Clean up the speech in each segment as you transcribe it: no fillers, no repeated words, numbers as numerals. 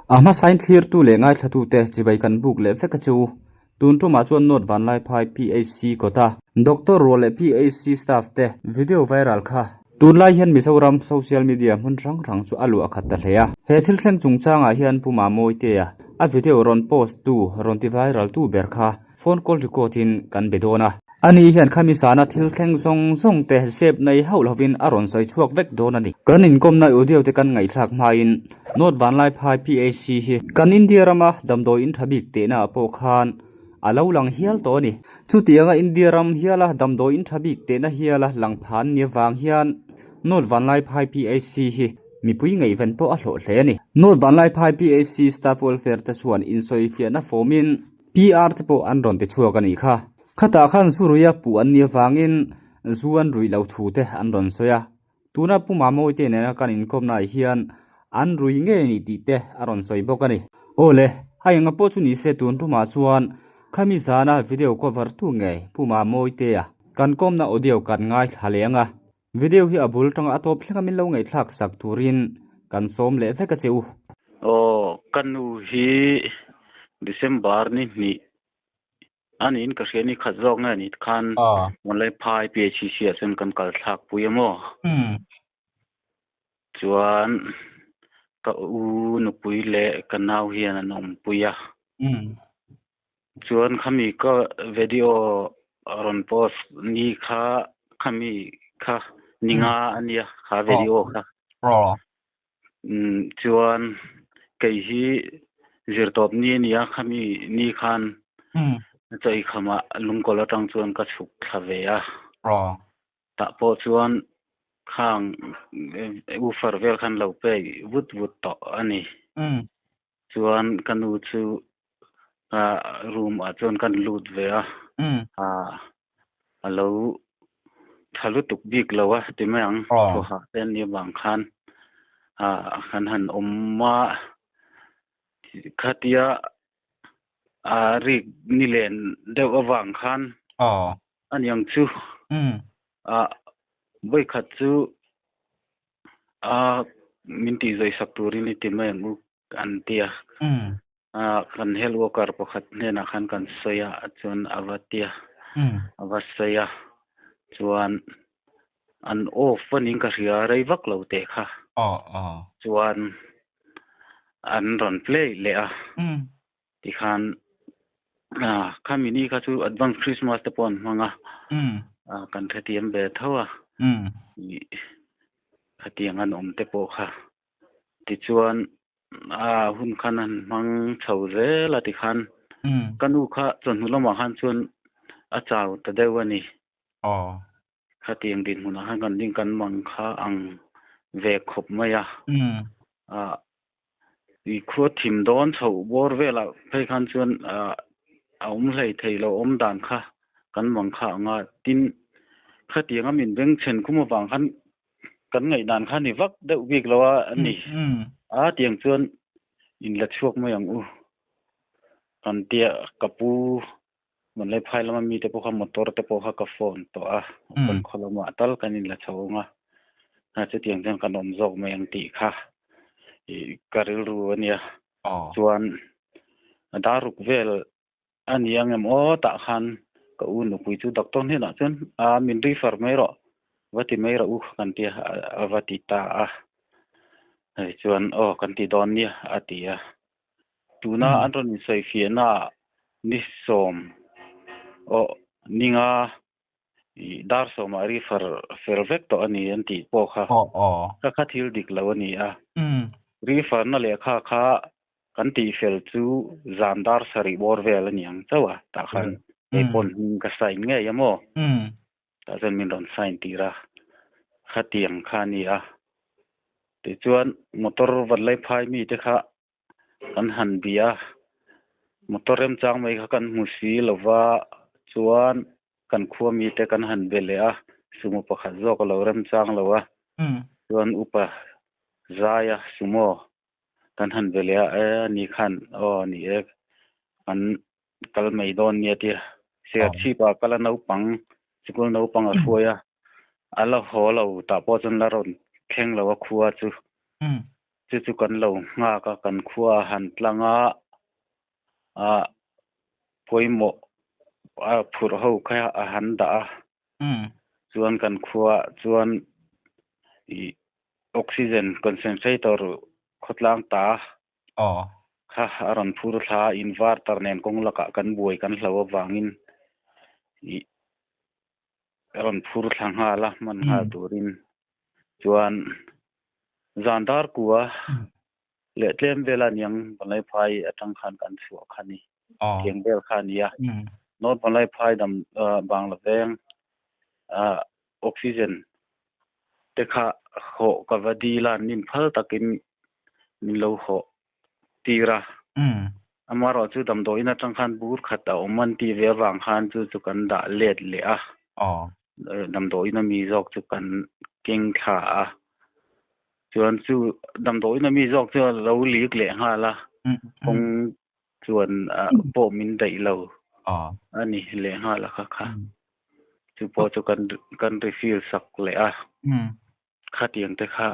A hmasain thlirtu leh ngaithlatute chibai kan buk leh vek a chu. Tun tumah chuan North Vanlaiphai PHC kawta Doctor rual leh PHC staff te video viral kha tunlai hian Mizoram social media hmun hrang hrang chu a luah khat ta hle a. He thil thleng chungchangah hian Pu Mamawitea a video rawn post tu rawn ti viral tu ber kha phone call record in kan be dawn a. Ani hian khami zana thil thleng zawng zawng te zep nei hauh lovin a rawn sawi chhuak vek dawn a ni. Kan inkawmna audio te kan ngaihthlak hmain North Vanlaiphai PHC hi kan India rama damdawi in tha bik tehna ah pawh khan a lo lang hial tawh a ni. Chutianga India ram hiala damdawi in tha bik tehna hiala lang phan ni avang hian North Vanlaiphai PHC hi mipui ngaihven pawh a hlawh hle a ni. North Vanlaiphai PHC Staff Welfare te chuan insawifiahna fawmin PR te pawh an rawn ti chhuak a nih kha. Khatah khan zu ruia puh an nih avangin zu an ruih loh thu te an rawn sawi a. Tuna Pu Mamawite nena kan inkawmnaah hian an rui ngei a ni tih te a rawn sawi bawk a ni. Aw le, a enga pawh chu ni se tun tumah chuan khami zana video cover tu ngei Pu Mamawitea kan kawmna audio kan ngaithla leh ang a. Video hi a bul tanga a tawp thleng a min lo ngaihthlak sak turin kan sawm leh vek a che u. Aw, ka nu hi December ni hnih A niin ka hria ni khat zawk nge ni khan Mawlaiphai PHCC ah chuan kan kal thlak pui a maw? Chuan ka u nupui leh ka nau hian an awm pui a. Chuan khami ka video rawn post ni kha khami kha ni nga a nia kha video kha. Chuan kei hi zirtawp ni a nia khami ni khan chawi khamah lungkawl atang chuan ka chhuk thla ve a. Tah pawh chuan khang woofer vel khan lo pek vut vut tawh a ni. Chuan ka nu chu room ah chuan kan lut ve a, a lo tha lutuk bik lo a ti mai ang, thuhah te an nih avang khan kan han awm a, khatia a rik ni len deuh avang khan a niang chu vawikhat chu a min tih zawi sak turin i ti mai ang u an ti a kan health worker pakhat hnenah khan kan sawi a chuan a va ti a a va sawi a chuan an off anin ka hria rei vak lo teh kha chuan an rawn play leh a tikhan khami ni kha chu advance Christmas te pawh an hmang a kan hrethiam ve tho a khatiang an awm te pawh kha tichuan a hun khan an hmang chho zel a tikhan ka nu kha chawhnu lamah khan chuan a chau ta deuh a ni. Khatiang dinhmunah khan kan ding kan mang kha ang ve khawp mai a. I khua thim dawn chhoh bawr velah phei khan chuan a awm hlei thei lo awm dan kha kan mang kha ang a. Tin, khatianga min beng chhen khum avang khan kan ngaihdan kha ni vak deuh bik lo a a ni. A tiang chuan in la chhuak mai ang u. Kan tia ka pu Vanlaiphai lama mite pawh kha motor te pawh kha ka phone tawh a, kan khaw lamah tal kan inla chho ang a, chutiang chuan kan awm zawk mai ang tih kha ka rilru a nia. Chuan dar ruk vel a ni ang em aw tah khan ka u nupui chu doctor hnenah chuan a min refer mai rawh va ti mai rawh u kan ti a, a va ti ta a. Hei chuan aw kan ti dawn nia a ti a. Tuna an rawn insawifiahna ah ni sawm aw ni nga ih dar sawmah refer fel vek tawh a ni an tih pawh kha kha kha thil dik lo a ni a. Refer na lehkha kha kan tih fel chu zan dar sarih bawr vel a ni ang chauh a tah khan hei pawn hming ka sign ngei a maw tah chuan min rawn sign tir a khatiang kha a ni a. Tichuan motor Vanlaiphai mite kha kan han bia a, motor remchang mai kha kan hmu si lo va, chuan kan khua mite kan han be leh a, sumo pakhat zawk a lo remchang lo a, chuan upa Zaia sumo kan han be leh a, e ani khan aw ni e kan kal mai dawn nia tia Serchhip ah kal a naupang sikul naupang a hruai a, a la haw lo tah pawh chuan la rawn thleng lo a khua chu. Chu chu kan lo nghak a, kan khua a han tlang a, ah pawimawh a phurh ho kha a han dah a. Chuan kan khua chuan ih oxygen concentrator khawtlang ta kha a rawn phur thla a, inverter nen kawng lakah kan buai kan hlo avangin ih a rawn phur thla nghal a, hman nghal turin chuan zan dar kua leh tlem vel a niang Vanlaiphai atang khan kan chhuah kha ni. Tiang vel kha a ni a. North Vanlaiphai dam Bangla veng oxygen te kha hawh ka va dil a, nin phal takin min lo hawh tir a. Amaherawh chu damdawiin atang khan bur khat a awm an tih ve avang khan chu chu kan dah let leh a. Damdawiin a mi zawk chu kan keng thla a. Chuan chu damdawiin a mi zawk chu a lo lik leh nghal a. Kawng chuan pawh min daih lo a ni leh nghal a kha kha. Chu pawh chu kan kan refill sak leh a. Khatiang te kha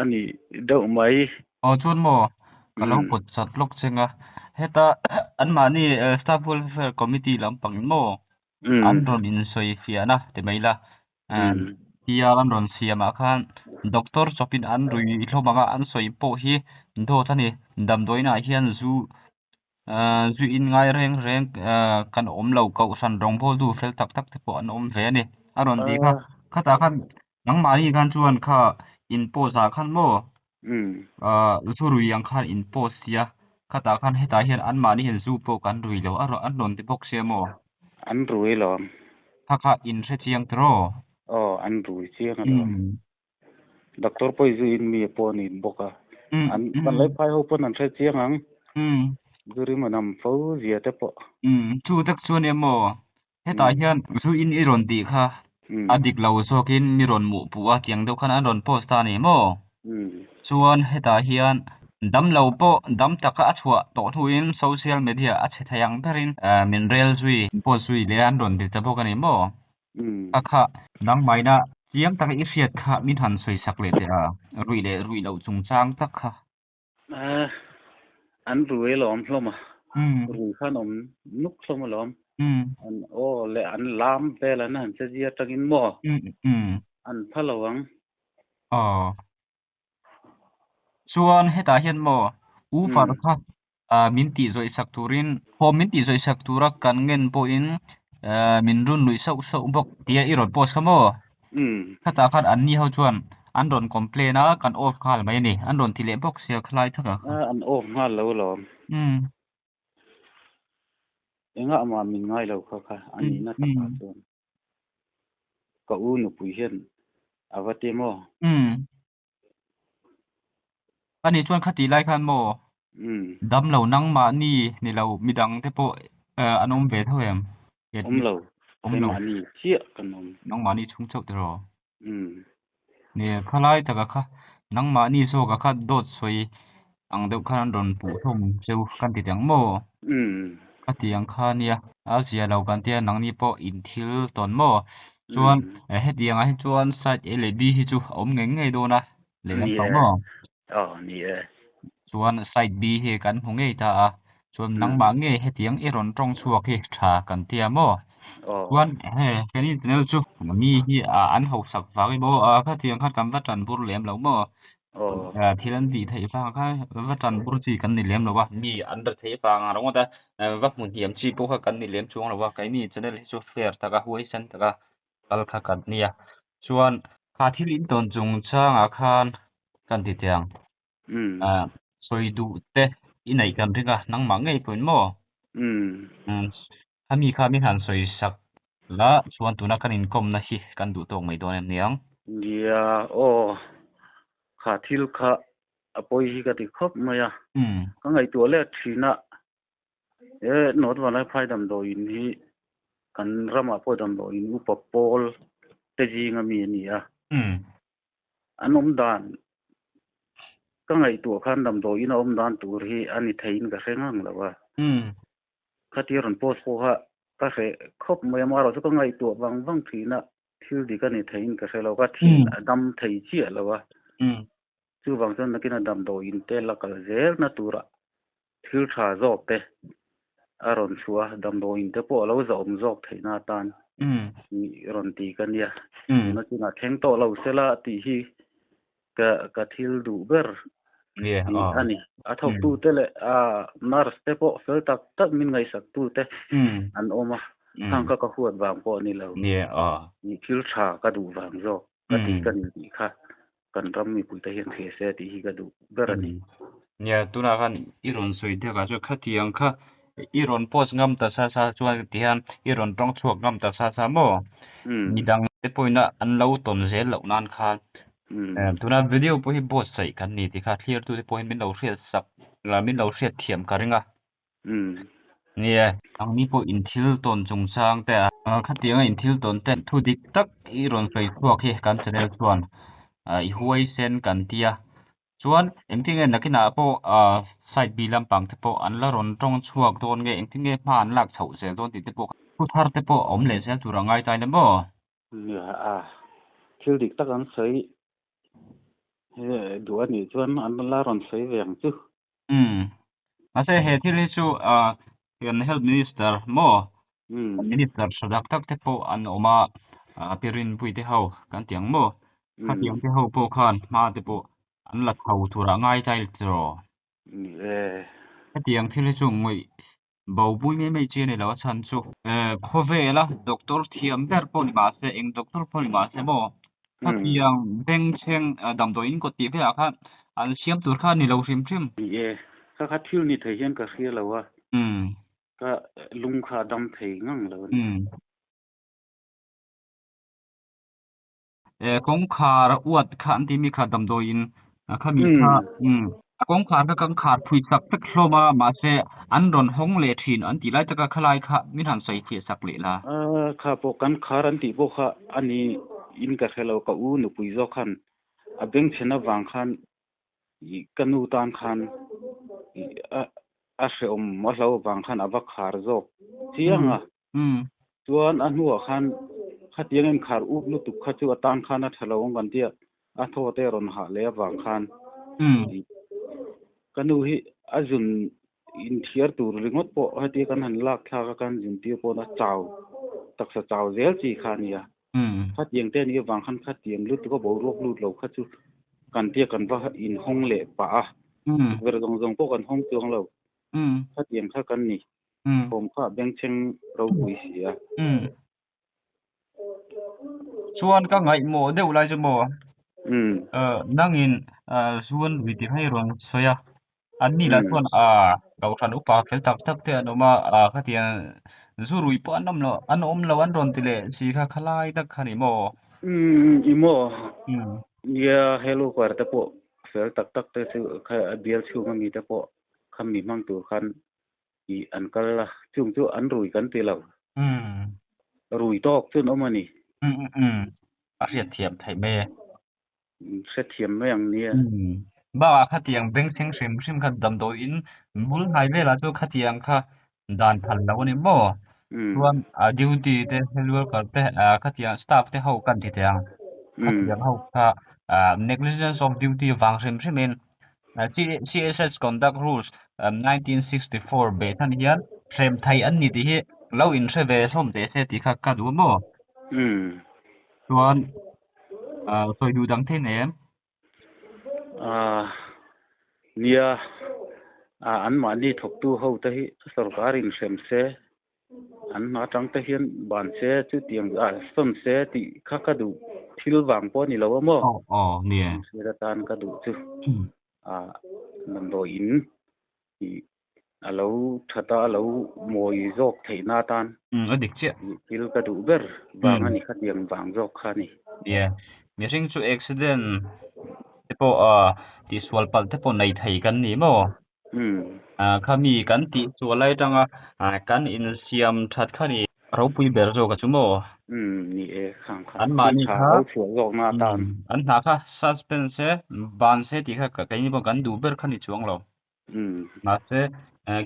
a ni deuh mai. Aw chuan maw ka lo pawt chat lawk cheng a, heta anmahni Staff Welfare Committee lampang in maw an rawn insawi fiahna ti mai la, PR an rawn siam ah khan doctor chawpin an rui hlawm ang a, an sawi pawh hi dawt a ni. Damdawiin ah hian zu zu in ngai reng reng kan awm lo kohhran rawngbawltu fel tak tak te pawh an awm ve a ni. A rawn tih kha khatah khan nangmahni khan chuan kha in post ah khan maw zu rui ang khan in post sia khatah khan hetah hian anmahni hian zu pawh kan rui lo a an rawn ti bawk sia maw? An rui lo. Kha kha in hre chiang tiraw? Aw an rui chiang alawm. Doctor pawh i zuiin mi pawh a ni bawk a, an kan lei phai ho pawn an hre chiang ang, zu rim a nam fo zia te pawh. Chu tak chuan em aw, hetah hian zu in i rawn tih kha a dik lo zawkin mi rawn muh puh a tiang deuh khan an rawn post ta a ni maw? Chuan hetah hian dam lo pawh dam taka a chhuah tawh hnuin social media a chhe thei ang berin min rel zui post zui leh an rawn ti ta bawk a ni maw? A kha nangmaina chiang taka i hriat kha min han sawi sak leh teh a, ruih leh ruih loh chungchang tak kha. An rui alawm hlawm a, rui khan awm nuk hlawm alawm. An aw leh an lam vel an han che zia atangin maw an pha lo ang. Aw. Chuan hetah hian maw U Far kha min tih zawih sak turin form min tih zawih sak tura kan ngen pawhin min run luih sauh sauh bawk tia i rawn post kha maw? Khatah khan anni ho chuan an rawn complain a kan off nghal mai a ni an rawn ti leh bawk sia khalai thakah khan. An off nghal lo alawm. Engah mah min ngai lo kha kha a nihna takah chuan. Ka u nupui hian a va ti maw? Umm. Ani chuan khati lai khan maw? Umm. Dam lo nangmahni ni lo midang te pawh an awm ve tho em? Awm lo. Awm lo. Keimahni chiah kan awm. Nangmahni chhung chauh tiraw? Umm. Nia khalai taka kha nangmahni zawka kha dawt sawi ang deuh khan an rawn puh hlawm cheu kan ti teh ang maw? Umm. Ka ti ang kha nia a zia lo kan tia nangni pawh in thil tawn maw? Chuan hetiangah hi chuan side A leh B hi chu a awm ngei ngei dawn a lehlam tawh maw? Aw ni e. Chuan side B hi kan hmu ngei ta a, chuan nangmah ngei hetiang i rawn tawng chhuak hi tha kan tia maw? Chuan he kan channel chu mi hi an hausak vang emaw khatiang khan kan va tan bur lem lo maw? Thil an tih theih vang kha va tan bur chi kan ni lem lo a, mi an ra thei vang ang ringawt a, va hmu hniam chi pawh kha kan ni lem chuang lo a, keini channel hi chu fair taka huaisen taka kal kha kan nia. Chuan kha thil in tawn chung changah khan kan ti teh ang. Sawi duh te i neih kan ring a, nangmah ngei pawhin maw? Khami kha min han sawi sak la, chuan tuna kan inkawmna hi kan duh tawk mai dawn em niang? Nia, aw, kha thil kha a pawi hi ka ti khawp mai a, ka ngaihtuah let thin a, he North Vanlaiphai damdawiin hi kan ramah pawh damdawiin upa pawl te zinga mi a ni a. An awm dan ka ngaihtuah khan damdawiin a awm dan tur hi a ni theiin ka hre ngang lo a. Khatia rawn post pawh kha ka hre khawp mai a, amaherawh chu ka ngaihtuah vang vang thin a, thil dik a ni theiin ka hre lo, ka thin a dam thei chiah lo a. Chuvang chuan nakina damdawiin te la kal zelna turah thil tha zawk te a rawn chhuah a, damdawiin te pawh a lo zahawm zawk theihna atan rawn ti ka nia. Tuna chinah thleng tawh lo sela tih hi ka ka thil duh ber a ni. A thawktute leh nurse te pawh fel tak tak min ngaihsaktute an awm a, khang kha ka huat vang pawh a ni lo. Thil tha ka duh vang zawk ka ti ka ni tih kha kan ram mipuite hian hria se tih hi ka duh ber a ni. Nia, tunah khan i rawn sawi deuh ah chuan khatiang kha i rawn post ngam ta sa sa chuan tihian i rawn tawng chhuak ngam ta sa sa maw? Midang te pawhin an lo tawn zel loh nan khan tuna video pawh hi buatsaih kan ni tih kha thlir tute pawhin min lo hriat sak min lo hriat thiam ka ring a. Nia, angni pawh inthil tawn chungchang te a khatianga inthil tawn te thu dik tak i rawn sawi chhuak hi kan channel chuan i huaisen kan tia. Chuan engtin nge nakinah pawh side B lampang te pawh an la rawn tawng chhuak dawn nge engtin nge hma an lak chhoh zel dawn tih te pawh thu thar te pawh a awm leh zel tur a ngai ta ila maw? Nia, a thil dik tak an sawi duh a nih chuan an la rawn sawi ve ang chu. Umm. Mahse he thil hi chu kan Health Minister maw Minister tha tak tak te pawh an awm a, Pi Rinpuii te ho kan ti ang maw? Khatiang te ho pawh khan hma te pawh an la chho turah ngai ta ila tiraw? Ni e. Hetiang thil hi chu ngawih bo pui mai mai chi a ni lo a chhan chu. Khawvela doctor thiam ber pawh ni mahse eng doctor pawh ni mahse maw khatiang bengchheng damdawi in kawt tih velah khan an siam tur kha a ni lo hrim hrim. Ni e, kha kha thil ni thei hian ka hria lo a, ka lung kha a dam thei ngang lo a ni. Kawngkhar uat kha an timi kha damdawiin khami kha a kawngkhar kha kan khar phui sak vek hlawm a mahse an rawn hawng leh thin an tih lai taka khalai kha min han sawi fiah sak leh la. Kha pawh kan khar an tih pawh kha a ni in ka hre lo ka u nupui zawk khan a bengchhen avang khan ka nu tan khan a hrehawm a hlo avang khan a va khar zawk chiang a. Chuan a hnuah khan khatiang inkhar up lutuk kha chu a tan khan a tha lo ang kan tia a thaw te rawn hah leh avang khan ka nu hi a zun inthiar tur ringawt pawh hetia kan han lak thlak a kan zun tir pawn a chau taksa chau zel chi kha a nia. Khatiang te a nih avang khan khatiang lutuk a boruak lut lo kha chu kan tia kan va inhawng leh pah a, tukverh zawng zawng pawh kan hawng chuang lo. Khatiang kha kan ni. Thawm kha a bengchheng ropui si a. Chuan ka ngaihmawh deuh lai chu maw? Nangin zuan lui tih kha i rawn sawi a. An ni lah chuan Kohhran upa fel tak tak te an awm a, khatiang zu rui pawh an awm lo an awm lo an rawn ti leh si kha khalai tak kha ni maw? I maw? Nia, hello kar te pawh fel tak tak te chu kha a bial chhung ami te pawh khami hmang tur khan i an kal a, chung chu an rui kan ti lo. Rui tawk chu an awm a ni. A hriatthiam theih mai e. Hrethiam mai ang nia. Bakah khatiang bengchheng hrim hrim kha damdawiin bul hnai velah chu khatiang kha dan phal lo a ni maw? Chuan duty te, health worker te, khatiang staff te ho kan ti thei ang. Khatiang ho kha negligence of duty vang hrim hrimin CSS Conduct Rules 1964 beh chhan hian hrem thei an ni tih hi lo inhre ve hlawm teh se tih kha ka duh maw? Chuan sawi duh dang thei nei em? Nia, anmahni thawktu ho te hi sorkar inhrem se An hma atang te hian ban se chutiang ah sawn se tih kha ka duh thil vang pawh a ni lo a maw? Aw aw ni e. Hriat atan ka duh chu ah damdawi in ih a lo that a a lo mawi zawk theih na atan a dik chiah. Ih thil ka duh ber vang a ni khatiang vang zawk kha a ni. Ni e. Mihring chu accident te pawh ah tihsual palh te pawh nei thei kan ni maw? Khami kan tih chu a lai atanga kan insiam that kha ni ropui ber zawk a chu maw? Ni e, khang kha. An mahni kha kha ro chhuah zawk na atan. An hna kha suspense se, ban se tih kha keini pawh kan duh ber kha ni chuang lo. Mahse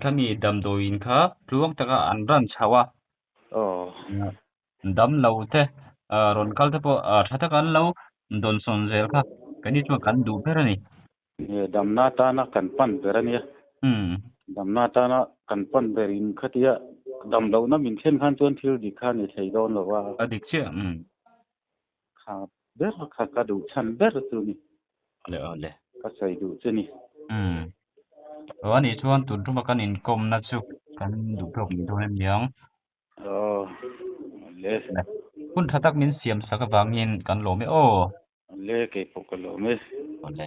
khami damdawiin kha tluang taka an ran chho a. Dam lo te rawn kal te pawh tha taka an lo dawnsawn zel kha keini chuan kan duh ber a ni. Nge damna atana kan pan ber a nia. Damna atana kan pan ber in khatia dam lohna min thlen khan chuan thil dik kha a ni thei dawn lo a. A dik chiah. Kha ber kha ka duh chhan ber chu ni. Awle awle. Ka sawi duh chu ni. Umm. Aw anih chuan tun tuma kan inkawmna chu kan duh tawk mai dawn em niang. Aw le. Hun tha tak min siam sak avangin kan lawm e aw. Le keipawh ka lawm e. Awle.